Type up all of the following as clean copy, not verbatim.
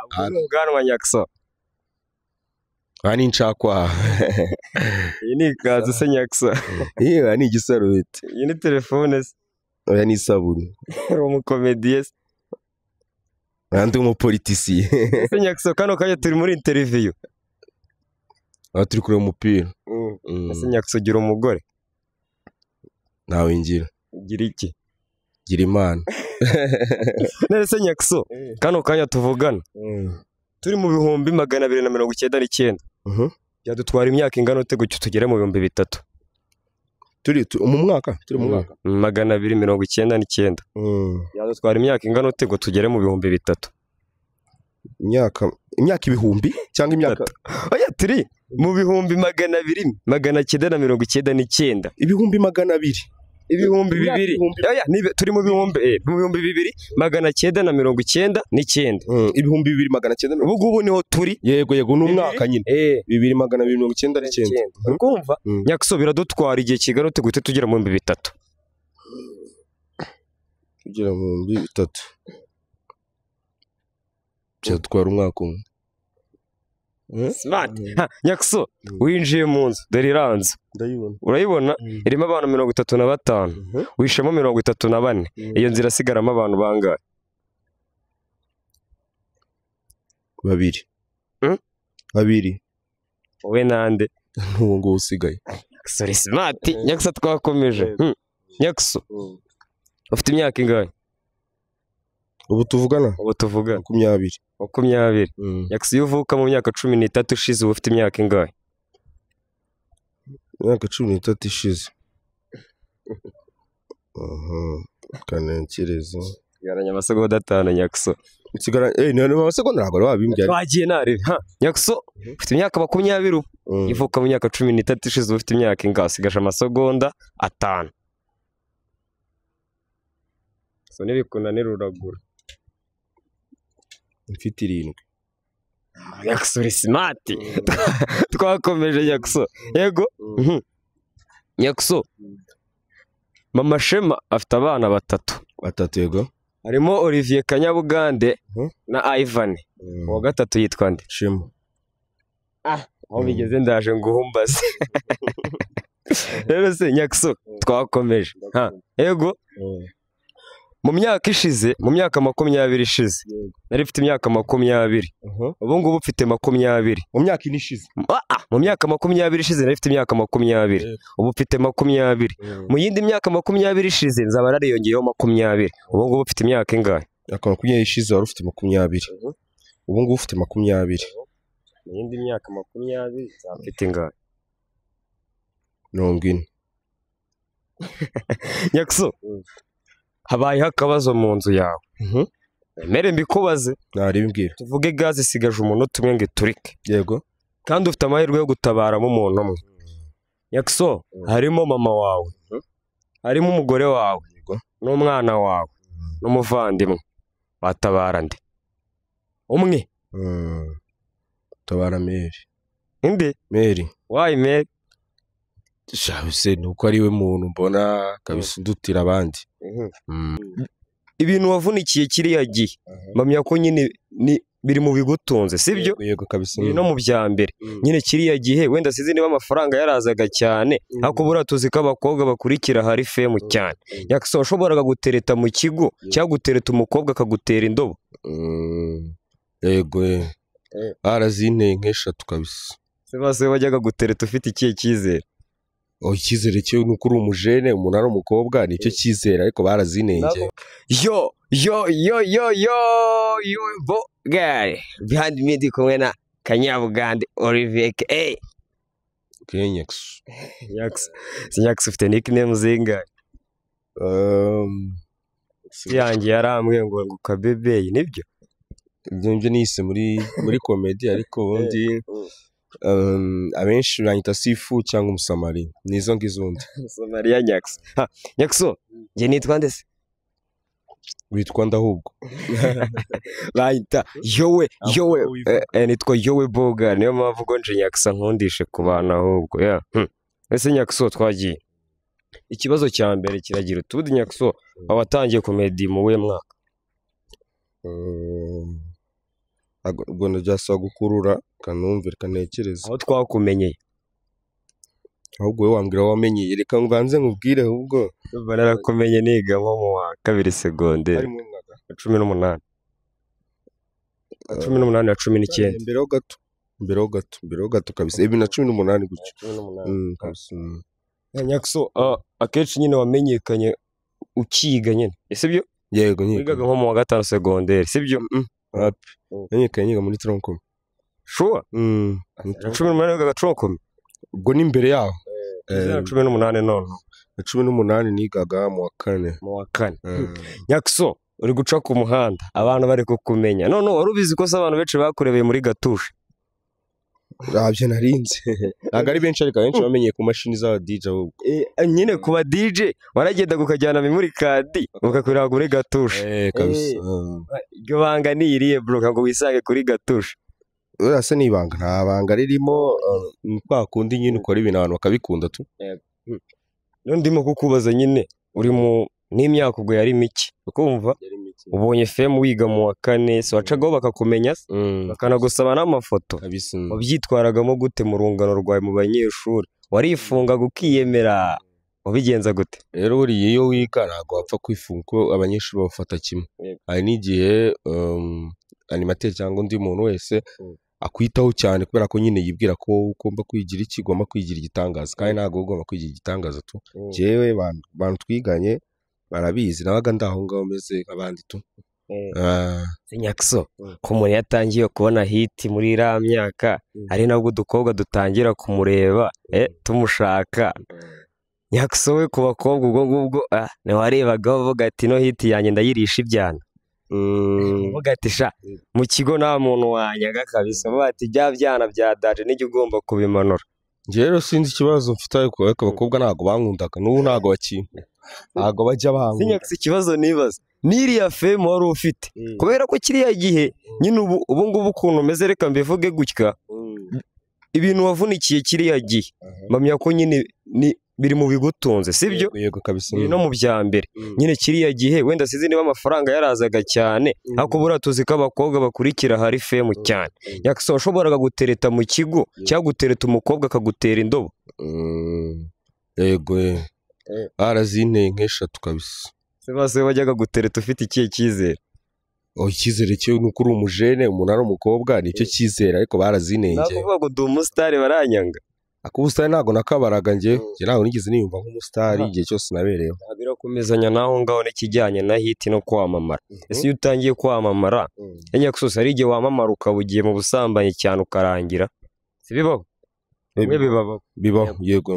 Ubwanwa Nyakso. Aha ni incakwaha. Iyi ni ikanzu se Nyakso? Yewe, ni igisarubeti. Iyi ni telefone se? Oya, ni isabune. Uri umukomediye se? Oya, ndi umupolitisiye. Ese Nyakso, kano kanya turi muri interview? Aha turi kureba umupira. Ese Nyakso, ugira umugore? Ntawe ngira. Ugira iki? Gira Imana. None se Nyakso, kano kanya tuvugana turi mu 299,000, byadutwara imyaka ingana ute gutyo tugere mu 3000? Turi mu mwaka, turi mu mwaka. 299. Byadutwara imyaka ingana ute ngo tugere mu 3000? Imyaka ibihumbi cyangwa imyaka? Oya, turi mu 200,999. 200,000. 2000. Ibihumbi. Oya, turi mu 2999. 2900. Ubu ngubu niho turi. Yego, ni umwaka nyine. 2299. Urumva? Nyakso, biradutwara igihe kigana ute guhita tugera mu 3000? Tugera mu 3000 byatwara umwaka umwe. Smart. Ha, Nyakso, winjiye mu nzu, dore iranzu. Ndayibona. Urayibona? Irimo abantu 35. Wishemo 34. Iyo nzu irasigaramo abantu bangahe? Babiri. Mm? Babiri. Wowe nande? N'uwo nguwo usigaye. Nyakso uri smart. Nyakso, twakomeje. Nyakso, ufite imyaka ingahe? Ubu tuvugana? Ubu tuvugana. 20. 20. Nyakso, iyo uvuka mu myaka 13 ishize, uba ufite imyaka ingahe? Imyaka 13 ishize, aha kantekereza. Sigaranye amasegonda 5, Nyakso. Nsigara ni amasegonda, ntabwo wari wabimbwiye. Twagiye narebe. Ha, Nyakso, ufite imyaka 20 ubu. Ivuka mu myaka 13 ishize, uba ufite imyaka ingahe? Usigaje amasegonda 5. So nibikunanira uragura. Mfite 7. Nyakso uri smart. Twakomeje, Nyakso. Yego. Nyakso, Mama Shema afite abana batatu. Batatu, yego. Harimo Olivier Kanyabugande na Ivan. Uwa gatatu yitwa nde? Shema. Aho bigeze ndaje nguhumbaze. Rero se Nyakso, twakomeje. Ha, yego. Mu myaka ishize, mu myaka 20 ishize, nari mfite imyaka 20. Ubu ngubu mfite 20. Mu myaka 4 ishize? Ah, mu myaka 20 ishize nari mfite imyaka 20. Ubu mfite 20. Mu yindi myaka 20 ishize nzaba nariyongeyeho 20. Ubu ngubu mfite imyaka ingahe? Imyaka 20 ishize wari ufite 20, ubu ngubu ufite 20. Mu yindi myaka 20 nzaba mfite ingahe? 40. Nyakso, habayeho akabazo mu nzu yawe. Mere mbikubaze. Naribimbwira. Tuvuge gaze isigaje umunota umwe ngo iturike. Yego. Kandi ufite amahirwe yo gutabaramo umuntu umwe. Nyakso, harimo mama wawe, harimo umugore wawe, n'umwana wawe, n'umuvandimwe. Watabara nde? Umwe. Tabara Mary. Inde? Mary. Why Mary? Sha, se nuko ari we muntu mbona kabisa undutira abandi. Ibintu wavunikiye kiriya gihe, mpamya ko nyine ni biri mu bigutunze, sibyo? Yego kabisa. Biri no mu bya mbere. Nyine kiriya gihe wenda sinzi niba amafaranga yarazaga cyane, ariko buriya tuzi ko abakobwa bakurikira hari fame cyane. Nyakso, washoboraga gutereta mu kigo cyangwa gutereta umukobwa akagutera indobo? Yego. Barazinteye nk'eshatu kabisa. Se bose bajyaga gutereta ufite ikihe cyizere? Oh, icyizere cyo nuko uri umujene, umuntu ari umukobwa, nicyo cyizere, ariko barazinengeye. Yo yo yo yo yo yo, bo guy behind me, ndi kumwe na Kanyabugande Olivier aka Kenyakso. Nyakso. Si Nyakso, ufite nickname zingahe? Yanjye yarambwiye ngo kabebeye, nibyo? Ibyo ngibyo nise muri comedy, ariko ubundi abenshi banyita Sifu cyangwa Umusamari, nizo ngizo undi. Samariya Nyakso. Ha, Nyakso, njye nitwa nde se? Witwa ndahubwo? Bayita Yowe Yowe. Wivuga. Nitwa Yowe Boga, niyo mpamvu ngo nje Nyakso nkundishe ku bantu ahubwo. Yeah. Ese Nyakso, twagiye. Ikibazo cya mbere kiragira utundi: Nyakso, watangiye comedy mu wuhe mwaka? Ubwo ndabyasaba gukurura kanumve kantekereza aho twakumenyeye. Ahubwo wowe wambwira aho wamenyeye, reka mbanze nkubwire ahubwo. Ndumva narakumenye niga nko mu wa kabiri segonderi. 18. 18 na 19. Mbere ho gato kabisa. 2018 gutyo. Kabisa. Nyaxo, akenshi nyine wamenyekanye ukiga nyine. Ese byo? Yego nyine. Wigaga nko mu wa 5 segonderi, sibyo? Happy. Namenyekanye niga muri tronc-commun. Sure? 18 wigaga tronc-commun? Ubwo ni imbere yaho. 18 none. 18 nigaga mu wa 4. Mu wa 4. Nyaxo, uri guca ku muhanda, abantu bari kukumenya. None wari ubizi ko se abantu benshi bakurebeye muri Gatushe? Ntabyo narinze. Ntabwo ari benshi ariko benshi bamenyeye ku mashini za DJ ahubwo. Nyine ku ba DJ waragenda ukajyana memory card ukakurira kuri Gatushe. Kabisa. Iryo banga ni iriye bro, ngo wisange kuri Gatushe. Uriya se ni ibanga, nta banga ririmo, ni kwa kundi nyine ukora ibintu abantu bakabikunda tu. None ndimo kukubaza nyine uri mu n'imyaka ubwo yari mike, ukumva ubonye fame wiga mu wa 4, so wacagaho bakakumenya bakanagusaba n'amafoto. Wabyitwaragamo gute mu rungano rwawe mu banyeshuri? Warifungaga ukiyemera, wabigenza gute? Rero buriya iyo wiga ntabwo wapfa kwifunga kuko abanyeshuri bafata kimwe. Hari n'igihe animateur cyangwa undi muntu wese akwitaho cyane kubera ko nyine yibwira ko wowe ugomba kwigira iki, ugomba kwigira igitangaza, kandi ntabwo ugomba kwigira igitangaza tu. Jewe bantu twiganye barabizi, nabaga ndaho ngaho meze nk'abandi tu. Nyaxo, ko umuntu yatangiye kubona hit muri iriya myaka, ari nabwo udukobwa dutangira kumureba tumushaka. Nyaxo we ku bakobwa ubwo ngubwo ntiwarebaga uvuga ati no hit yanjye ndayirisha ibyana. Uvuga ati sha mu kigo nta muntu wanyaga kabisa, uvuga ati bya byana bya daje nijye ugomba kubimanura. Njye rero sinzi ikibazo mfite ariko abakobwa ntabwo bankundaga, n'ubu ntabwo bakinkunda, ntabwo bajya bankunda. Nyaxo, ikibazo nibaza n'iriya fame wari ufite, kubera ko kiriya gihe nyine ubu ngubu ukuntu umeze, reka mbivuge gutya, ibintu wavunikiye kiriya gihe mpamya ko nyine ni biri mu bigutunze, sibyo? Yego kabisa. No mu bya mbere nyine kiriya gihe wenda sinzi niba amafaranga yarazaga cyane, ariko buriya tuzi ko abakobwa bakurikira hari fame cyane. Nyaxo, washoboraga gutereta mu kigo cyangwa gutereta umukobwa akagutera indobo? Yego, barazinteye nk'eshatu kabisa. Se bose wajyaga gutereta ufite ikihe cyizere? Icyizere cyo ni uko uri umujene, umuntu ari umukobwa, nicyo cyizere, ariko barazineye. Nakuvuga ngo ndi umusitari baranyanga. Akubusitari ntabwo nakabaraga njye, ntabwo nigeze niyumva nk'umusitari igihe cyose nabereyeho. Birakomezanya naho ngaho n'ikijyanye na hit no kwamamara. Ese iyo utangiye kwamamara, Nyaxo hari igihe wamamara ukaba ugiye mu busambanyi cyane ukarangira? Si bibaho? Bimwe bibaho. Bibaho, yego.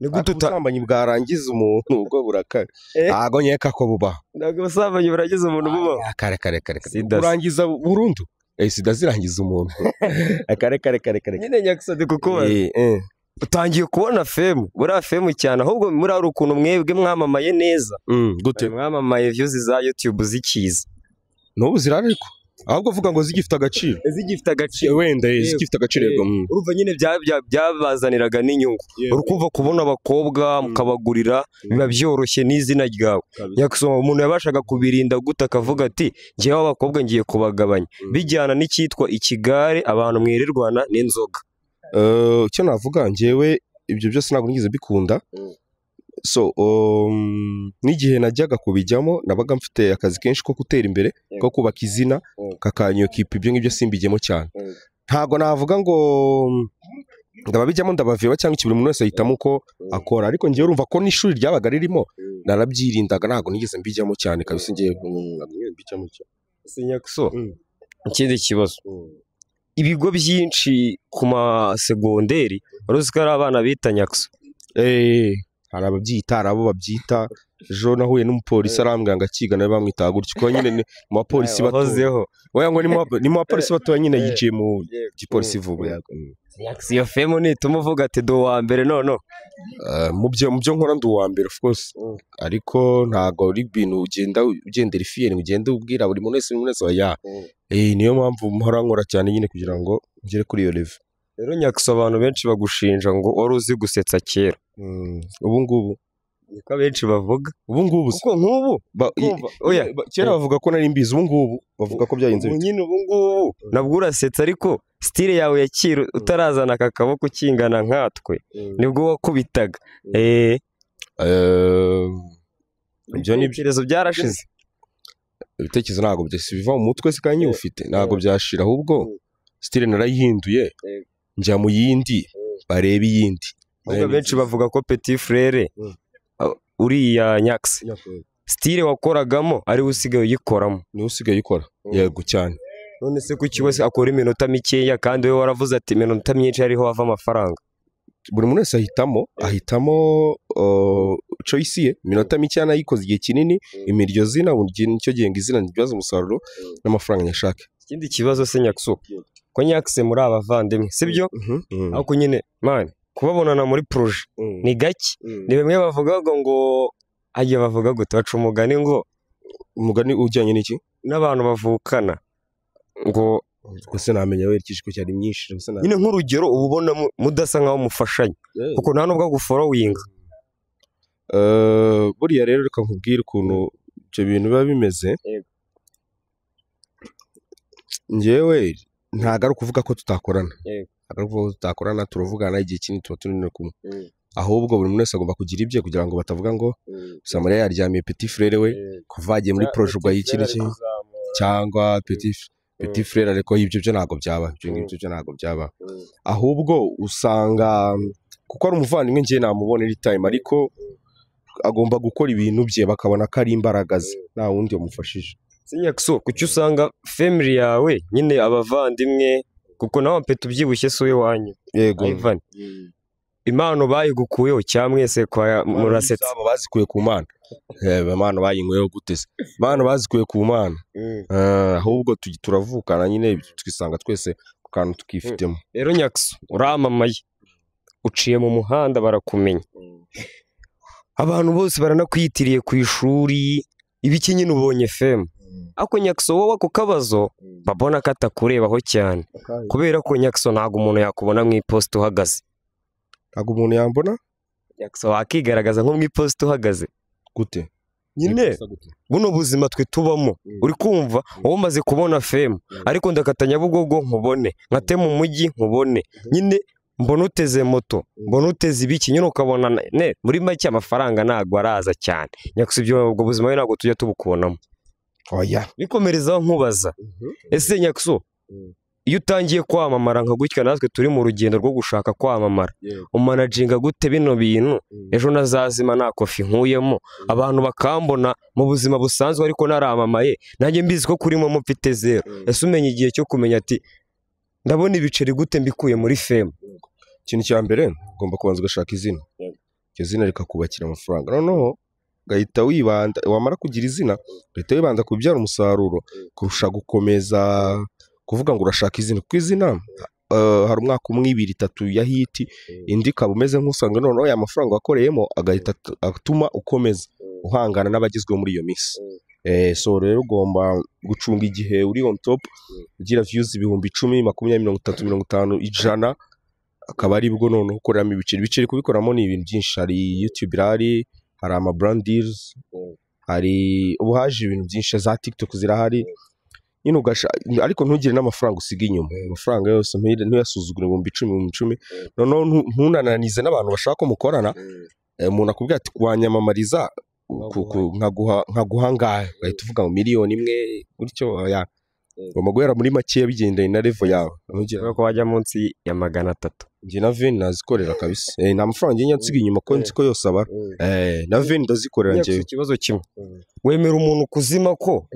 Ni gute ubusambanyi bwarangiza umuntu ubwo burakare? Ntabwo nkeka ko bubaho. Ntabwo ubusambanyi burangiza umuntu bubaho. Kare kare kare. Urangiza burundu. Sida zirangiza umuntu. Kare kare kare kare. Nyine Nyaxo ndi kukubaza. Utangiye kubona fame, buriya fame cyane, ahubwo muri ari ukuntu mwebwe mwamamaye neza. Gute? Mwamamaye views za YouTube zikiza. N'ubu zirari ariko. Ahubwo vuga ngo zigifite agaciro. Zigifite agaciro. Wenda zigifite agaciro yego. Urumva nyine byabazaniraga n'inyungu. Urukumva kubona abakobwa mukabagurira biba byoroshye n'izina ryawe. Nyaxo, umuntu yabashaga kubirinda gute akavuga ati njyewe abakobwa ngiye kubagabanya. Bijyana n'icyitwa ikigare abantu mwirirwana n'inzoga. Icyo navuga njyewe ibyo byose ntabwo nigeze mbikunda. So n'igihe najyaga kubijyamo nabaga mfite akazi kenshi ko gutera imbere, ko kubaka izina, kakanyokipa ibyo ngibyo simbijyemo cyane. Ntabwo navuga ngo ndababijyamo ndabaveba cyangwa iki, buri muntu wese ahitamo uko akora, ariko njyewe urumva ko n'ishuri ryabaga ririmo narabyirindaga, ntabwo nigeze mbijyamo cyane kabisa, njyewe mbijyamo cyane. Nyaxo, ikindi kibazo, ibigo byinshi ku masegonderi wari uzi ko ari abana bita Nyaxo? Hari ababyita, hari abo babyita. Ejo nahuye n'umupolisi arambwira ngo akiga nawe bamwitaga gutyo, kuko nyine ni mu bapolisi bato. Oya ngo ni mu bapolisi bato nyine, yinjiye mu gipolisi vuba. Nyaxo, iyo fame nituma uvuga ati ndi uwa mbere noneho? Mu byo nkora ndi uwa mbere of course, ariko ntabwo ari ibintu ugenda ugendera ifiyeri, ugenda ubwira buri muntu wese oya. Niyo mpamvu mpora nkora cyane nyine kugira ngo ngere kuri iyo level. Rero Nyaxo, abantu benshi bagushinja ngo wari uzi gusetsa kera. Ubu ngubu Niko abenshi bavuga. Ubu ngubu kuko nk'ubu oya kera bavuga ko nari mbizi, ubu ngubu bavuga ko byagenze bite. Nyine ubu ngubu nabwo urasetsa, ariko style yawe ya kera utarazana aka kaboko kingana nkatwe nibwo wakubitaga. Ibyo ni ibitekerezo byarashize. Ibitekerezo ntabwo byose biva mu mutwe se kandi ufite ntabwo byashira, ahubwo style narayihinduye njya mu yindi bareba iyindi. Benshi bavuga ko Petit Frere uriya Nyax style wakoragamo ari usigaye uyikoramo. Ni usigaye uyikora yego cyane. None se kuki wese akora iminota mikeya kandi we waravuze ati iminota myinshi ariho hava amafaranga? Buri muntu wese ahitamo choice ye. Iminota mike nayikoze igihe kinini, imiryo zina nicyo gihe ngo izina ntibyaze umusaruro n'amafaranga nyashaka. Ikindi kibazo se Nyaxo, ko Nyax muri abavandimwe sibyo? Ariko nyine man kubabonana muri projet ni gake. Ni bimwe bavuga ngo ajya bavuga gute, baca umugani ngo umugani ujyanye n'iki n'abantu bavukana ngo gusa namenya werekeje ko cyari myinshi gusa nyine nk'urugero uba ubona mudasa nkaho mufashanya kuko nta nubwo aguforowinga. Buriya rero reka nkubwire ukuntu ibyo bintu biba bimeze. Njyewe ntabwo ari ukuvuga ko tutakorana, ntabwo ari ukuvuga ko tutakorana, turavugana igihe kinini tuba turi kumwe, ahubwo buri muntu wese agomba kugira ibye kugira ngo batavuga ngo Samariya yaryamiye Petit Frere we kuva yagiye muri projet ubwo y'iki n'iki cyangwa Petit Frere, ariko ibyo byo ntabwo byaba, ibyo ngibyo byo ntabwo byaba. Ahubwo usanga kuko ari umuvandimwe njye namubona any time, ariko agomba gukora ibintu bye bakabona ko ari imbaraga ze nta wundi wamufashije. Nyaxo, kuki usanga family yawe nyine abavandimwe, kuko nawe mpeta ubyibushye si wanyu yego Ivan, impano bayigukuyeho cyamwese kwa murasetsa? Bazikuye ku Mana. Impano bayinkweho gute se? Impano bazikuye ku Mana. Ahubwo turavukana nyine twisanga twese ku kantu tukifitemo. Rero Nyaxo uramamaye, uciye mu muhanda barakumenya, abantu bose baranakwitiriye ku ishuri ibiki nyine ubonye fame. Ako Nyaxo wowe ako kabazo babona katakurebaho cyane, kubera ko Nyaxo ntago umuntu yakubona mu ipost uhagaze. Ntago umuntu yambona? Nyaxo wakigaragaza nko mu ipost uhagaze gute? Nyine buno buzima twe tubamo uri kumva wowe umaze kubona fame, ariko ndakata Nyabugogo nkubone, nkate mu mujyi nkubone, nyine mbona uteze moto, mbona uteze ibiki, nyine ukabona ne muri make amafaranga ntago araza cyane. Nyaxo ibyo ubwo buzima we ntago tujya tubukubonamo. Oya bikomerezaho nkubaza, ese Nyaxo iyo utangiye kwamamara nka gutya natwe turi mu rugendo rwo gushaka kwamamara, umanaginga gute bino bintu? Ejo nazazima nta kofi nkuyemo, abantu bakambona mu buzima busanzwe ariko naramamaye nanjye mbizi ko kurimo mfite zero. Ese umenya igihe cyo kumenya ati ndabona ibiceri gute mbikuye muri fame? Ikintu cya mbere ugomba kubanza ugashaka izina, iryo zina rikakubakira amafaranga, noneho ugahita wibanda, wamara kugira izina ugahita wibanda kubyara umusaruro kurusha gukomeza kuvuga ngo urashaka izina, kuko izina hari umwaka umwe ibiri itatu ya hiti, indi ikaba umeze nk'usanga noneho ya mafaranga wakoreyemo agahita atuma ukomeza uhangana n'abagezweho muri iyo minsi. So rero ugomba gucunga igihe uri on top, ugira views 10,000, 20, 30, 50, 100, akaba ari bwo noneho ukoreramo ibiceri. Ibiceri kubikoramo ni ibintu byinshi, hari YouTube irahari, hari ama brand deals, hari ubu haje ibintu byinshi, za TikTok zirahari nyine ugasha, ariko ntugire n'amafaranga usiga inyuma, amafaranga yose ntuyasuzugure 10,000, 10,000, noneho ntunananize n'abantu bashaka ko mukorana. Umuntu akubwira ati wanyamamariza nkaguha ngahe, ugahita uvuga ngo 1,000,000 gutyo. Oya, ugomba guhera muri make bigendanye na level yawe. Ntugire ko wajya munsi ya 300. Njye na Veni nazikorera kabisa. Nta mafaranga njye nsiga inyuma ko nzi ko yose abara. Na Veni ndazikorera njyewe. Ikibazo kimwe, wemera umuntu kuzima ko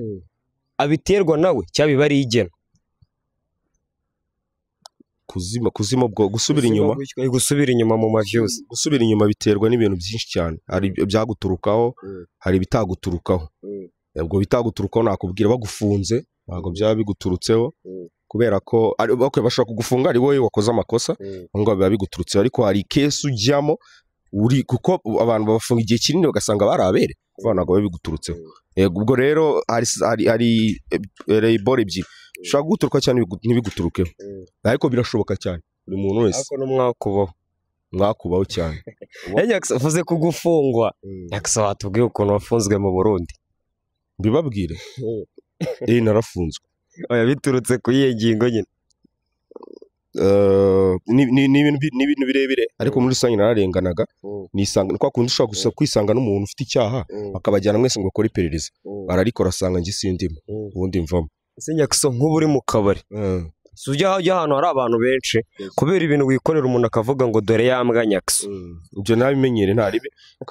abiterwa nawe cyangwa biba ari igena? Kuzima ubwo gusubira inyuma, gusubira inyuma mu ma views, gusubira inyuma biterwa n'ibintu byinshi cyane. Hari ibyaguturukaho, hari ibitaguturukaho. Ubwo bitaguturukaho nakubwira bagufunze ntabwo byaba biguturutseho, kubera ko bashobora kugufunga ari wowe wakoze amakosa, ngo biba biguturutseho. Ariko hari case ujyamo uri kuko abantu babafunga igihe kinini bagasanga barabere, kuko ntabwo biba biguturutseho. Ubwo rero hari bore ebyiri, ushobora guturuka cyane ntibiguturukeho, ariko birashoboka cyane buri muntu wese. Ariko n'umwakubaho Mwakubaho cyane. Nyaxo, uvuze kugufungwa. Nyaxo, watubwiye ukuntu wafunzwe mu Burundi? Mbibabwire? Narafunzwe. Oya, biturutse ku iyihe ngingo nyine? Ni ibintu birebire, ariko muri rusange nararenganaga, nisanga kwa kundi ushobora gusa kwisanga n'umuntu ufite icyaha, bakabajyana mwese ngo bakore iperereza, bararikora asanga njye sindimo, ubundi mvamo. Ese Nyaxo, nk'ubu uri mu kabari, si ujya ahantu hari abantu benshi, kubera ibintu wikorera umuntu akavuga ngo dore yambwa Nyaxo? Ibyo nabimenyere ntaribe,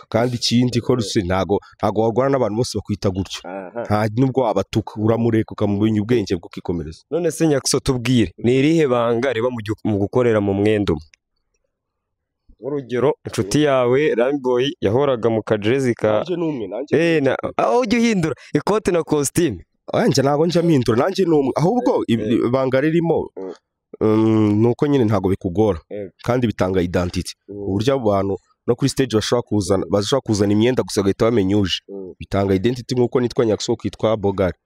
kandi ikindi ko ntago warwana n'abantu bose bakwita gutyo, nta nubwo wabatuka uramureka ukamumenya ubwenge bwo kwikomereza. None se Nyaxo, tubwire, ni irihe banga riba mu gukorera mu mwenda umwe? Urugero, inshuti yawe Ramboy yahoraga mu kajezi ka aho ujya uhindura ikote na costume. Nanjye ntabwo njya mpindura, nanjye ni umwe, ahubwo ibanga ririmo nuko nyine ntabwo bikugora, kandi bitanga identity, uburyo abantu no kuri stage bashobora kuzana imyenda gusa bagahita bamenya uje, bitanga identity. Nk'uko nitwa Nyaxo kitwa Bogari,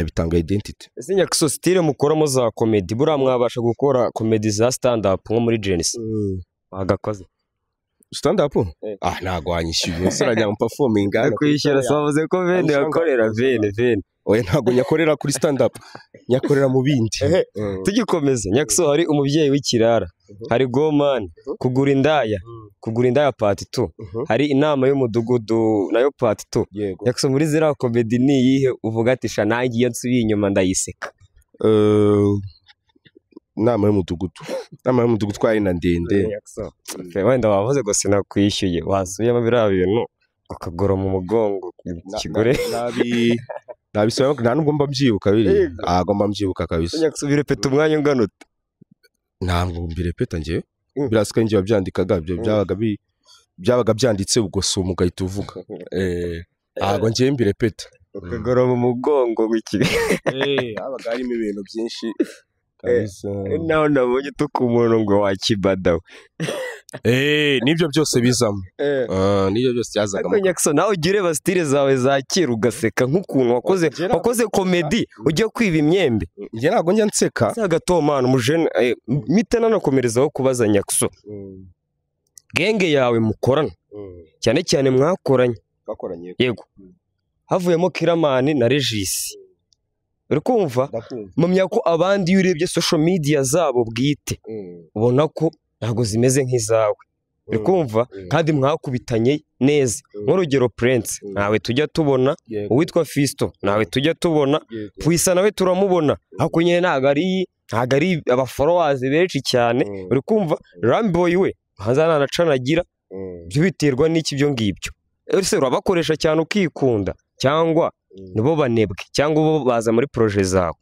bitanga identity. Ese Nyaxo, style mukoramo za comedy, buriya mwabasha gukora comedy za stand up nko muri Genesis wagakoze? Stand up? Ntabwo wanyishyuye, ese urajya mu performing? Kwishyura bavuze ko bene yakorera bene. Oya, ntabwo nyakorera kuri stand up, nyakorera mu bindi. Tugikomeza Nyaxo, hari umubyeyi w'ikirara, hari Goman, kugura indaya part 2, hari inama y'umudugudu nayo part 2. Nyaxo, muri ziriya comedy ni iyihe uvuga ati sha nanjye iyo nsubiye inyuma ndayiseka? Inama y'umudugudu twari na ndende. Wenda wavuze ngo sinakwishyuye, wasubiyemo biriya bintu ukagora mu mugongo kigore. Nabisaba nta nubwo mba mbyibuka biri, ntabwo mba mbyibuka kabisa. Nyaxo, birepeta umwanya ungana ute? Ntabwo mbirepeta njyewe, birasika njye wabyandikaga, byabaga byanditse ubwo si ugahita uvuga. Ntabwo njyewe mbirepeta. Ukagora mu mugongo w'ikigore. Habaga harimo ibintu byinshi kabisa. Naho nabonye utuka umuntu ngo wakibadawe. Nibyo byose bizamo. Nibyo byose byazagamo. Ariko Nyaxo, nawe ujya ureba style zawe za kera ugaseka nk'ukuntu wakoze comedy ujya kwiba imyembe? Njye ntabwo njya nseka. Se agatomana umujene mite nanakomerezaho kubaza Nyaxo. Genge yawe mukorana, cyane cyane mwakoranye. Yego. Havuyemo Kiramani na Regis. Uri kumva? Mumya ko abandi iyo urebye social media zabo bwite, ubona ko ntabwo zimeze nk'izawe. Uri kumva? Kandi mwakubitanye neza. Nk'urugero Prince, nawe tujya tubona, uwitwa Fisto, nawe tujya tubona, Puisa nawe turamubona. Ariko nyine ntabwo ari aba followers benshi cyane. Uri kumva? Ramboy we hanze ntanacanagira. Ibyo biterwa n'iki ibyo ngibyo? Ese urabakoresha cyane ukikunda, cyangwa nibo banebwe, cyangwa bo baza muri projet zawe?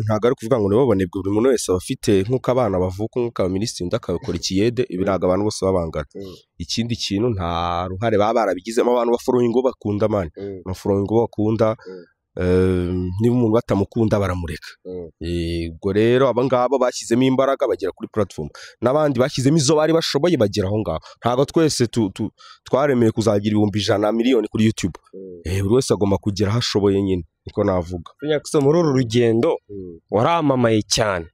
Ntabwo ari kuvuga ngo nibo banebwe, buri muntu wese abafite nk'uko abana bavuka, nk'uko abaminisitiri undi akabikora ikiyede, ibi ntabwo abantu bose babangana. Ikindi kintu nta ruhare baba barabigizemo, abantu bafollowing uwo bakunda man, bafollowing uwo bakunda, niba umuntu batamukunda baramureka. Ubwo rero aba ngaba bashyizemo imbaraga bagera kuri platform, n'abandi bashyizemo izo bari bashoboye bagera aho ngaho. Ntabwo twese twaremeye kuzagira 100,000 miliyoni kuri YouTube. Buri wese agomba kugera aho ashoboye nyine, niko navuga. Nyaxo, muri uru rugendo waramamaye cyane,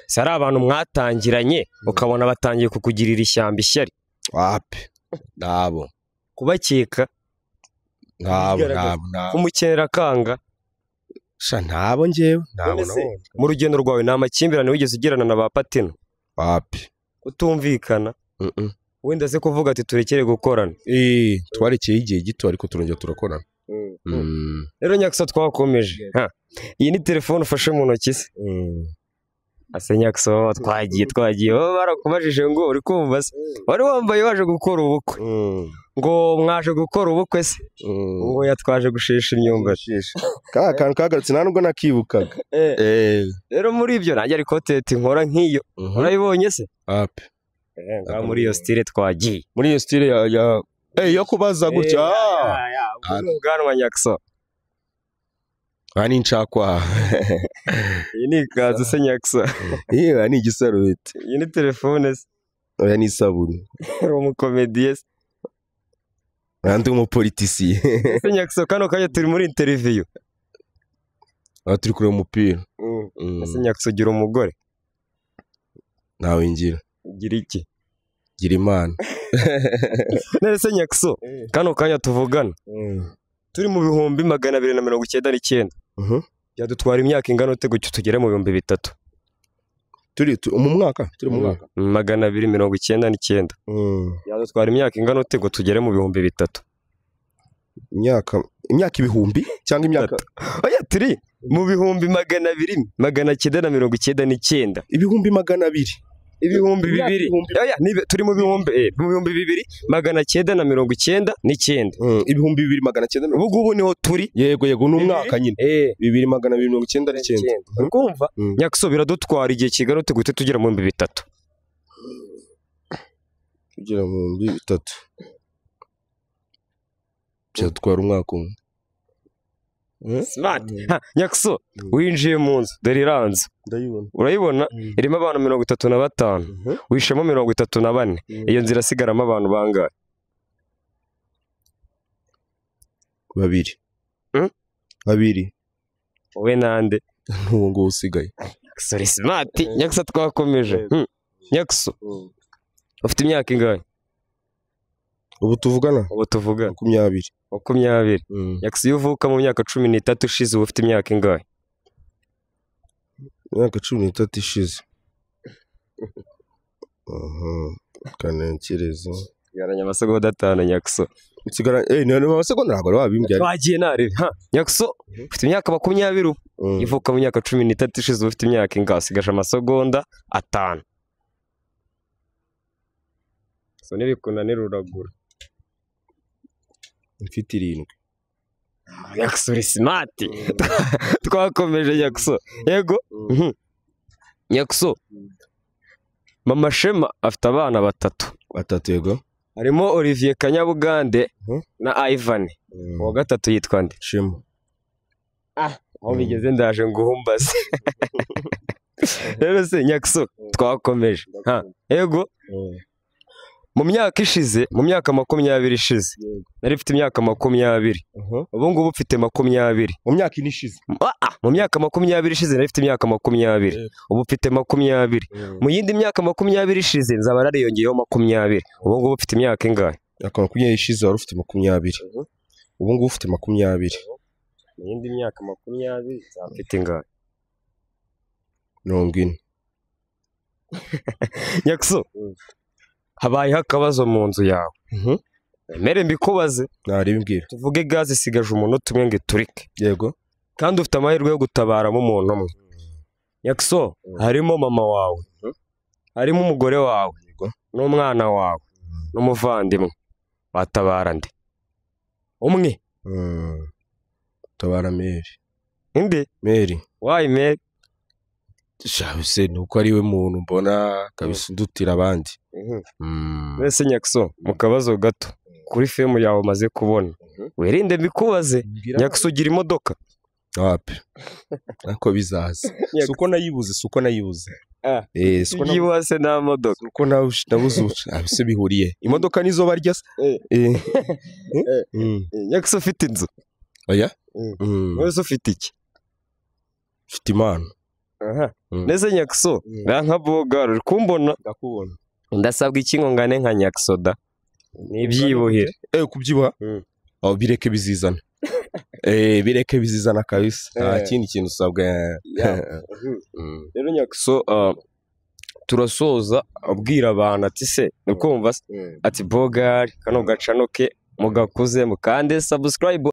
si ari abantu mwatangiranye ukabona batangiye kukugirira ishyamba ishyari? Wapi, nabo kubakeka, nabo kumukenera kanga. Sha ntabo njyewe, ntabwo nabonye. Mu rugendo rwawe nta makimbirane wigeze ugirana na ba Patino? Wapi. Kutumvikana? Wenda se kuvuga ati turekere gukorana? Twarekeye igihe gito ariko turongera turakorana. Rero Nyaxo, twakomeje. Iyi ni telefone ufashe mu ntoki se? Ase Nyaxo, twagiye baba barakubajije ngo uri kumva se wari wambaye waje gukora ubukwe, ngo mwaje gukora ubukwe se? Ngo yatwaje gushesha imyumbati. Ka kantu kagarutse nta nubwo nakibukaga. Rero muri ibyo nanjye ariko tete nkora nk'iyo, urayibonye se? Ape. Muri iyo style twagiye. Muri iyo style ya yo kubaza gutya. Ubwanwa Nyaxo. Ani nshakwa. Iyi ni ikazu se Nyaxo? Iyi ni igisarubeti. Iyi ni telefone se? Oya, ni isabune. Uri umukomediye se? Ndi umupolitisiye. Ese Nyaxo, kano kanya turi muri interview. Aha turi kureba umupira. Ese Nyaxo, ugira umugore? Ntawe ngira. Ugira iki? Gira Imana. None se Nyaxo, kano kanya tuvugana turi mu 299,000, byadutwara imyaka ingana ute gutyo tugere mu 3000? Turi mu mwaka, turi mu mwaka 299. Byadutwara imyaka ingana ute ngo tugere mu 3000? Imyaka ibihumbi cyangwa imyaka? Oya, turi mu 200,999. 200,000. 2000. Oya, turi mu 2999. 2900. Ubu ngubu niho turi. Yego yego, ni umwaka nyine. 2299. Urumva? Nyaxo, biradutwara igihe kigana ute guhita tugera mu 3000? Tugera mu 3000 byatwara umwaka umwe. Smart. Nyaxo, winjiye mu nzu, dore iranzu. Ndayibona. Urayibona? Irimo abantu 35. Wishemo 34. Iyo nzira isigaramo abantu bangahe? Babiri. Babiri. Wowe nande? N'uwo nguwo usigaye. Nyaxo uri smart. Nyaxo, twakomeje. Nyaxo, ufite imyaka ingahe? Ubu tuvugana? Ubu tuvugana. 20. 20. Nyaxo, iyo uvuka mu myaka 13 ishize uba ufite imyaka ingahe? Imyaka 13 ishize. Kanekireza. Sigaranye amasegonda 5 Nyaxo. Nsigara ni amasegonda ntabwo wabimbye. Twagiye nari. Nyaxo, ufite imyaka 20 ubu. Ivuka mu myaka 13 ishize uba ufite imyaka ingahe? Usigaje amasegonda 5. So nibikunanira uragura. Mfite 7. Nyaxo uri smart. Twakomeje Nyaxo. Yego. Nyaxo, Mama Shema afite abana batatu. Batatu yego. Harimo Olivier Kanyabugande na Ivan. Uwa gatatu yitwa nde? Shema. Aho bigeze ndaje nguhumbaze. Rero se Nyaxo, twakomeje. Yego. Mu myaka ishize, mu myaka 20 ishize, nari mfite imyaka 20. Ubu ngubu mfite 20. Mu myaka ine ishize. Mu myaka 20 ishize nari mfite imyaka 20. Ubu mfite 20. Mu yindi myaka 20 ishize nzaba nariyongeyeho 20. Ubu ngubu mfite imyaka ingahe? Imyaka 20 ishize wari ufite 20. Ubu ngubu ufite 20. Mu yindi myaka 20 nzaba mfite ingahe? 40. Nyaxo, habayeho akabazo mu nzu yawe. Mere mbikubaze. Narimbwira. Tuvuge gaze isigaje umunota umwe ngo iturike. Yego. Kandi ufite amahirwe yo gutabaramo umuntu umwe. Nyaxo, harimo mama wawe, harimo umugore wawe, n'umwana wawe, n'umuvandimwe. Watabara nde? Umwe. Tabara Mary. Inde? Mary. Why Mary? Shabise nuko ari we muntu mbona kabisa ndutira abandi. Mbese Nyaxo, mu kabazo gato kuri femu yawe umaze kubona, wirinde mbikubaze. Nyaxo, ugira imodoka? Wapi. Ariko bizaza. Suko nayibuze, suko nayibuze. Suko nayibuze nta modoka. Suko nabuze abise bihuriye. Imodoka nizo barya se. Nyaxo, ufite inzu? Oya. Wese ufite iki? Mfite impano. Nese Nyaxo, nka bogaro uri kumbona? Ndakubona. Ndasabwa iki ngo ngane nka Nyaxo da? Nibyibuhire. Kubyibuha? Aho bireke bizizana. Bireke bizizana kabisa. Nta kindi kintu usabwa. Rero Nyaxo, turasoza abwira abantu ati se ukumva ati bogari kano gacano ke mugakuze mukande subscribe.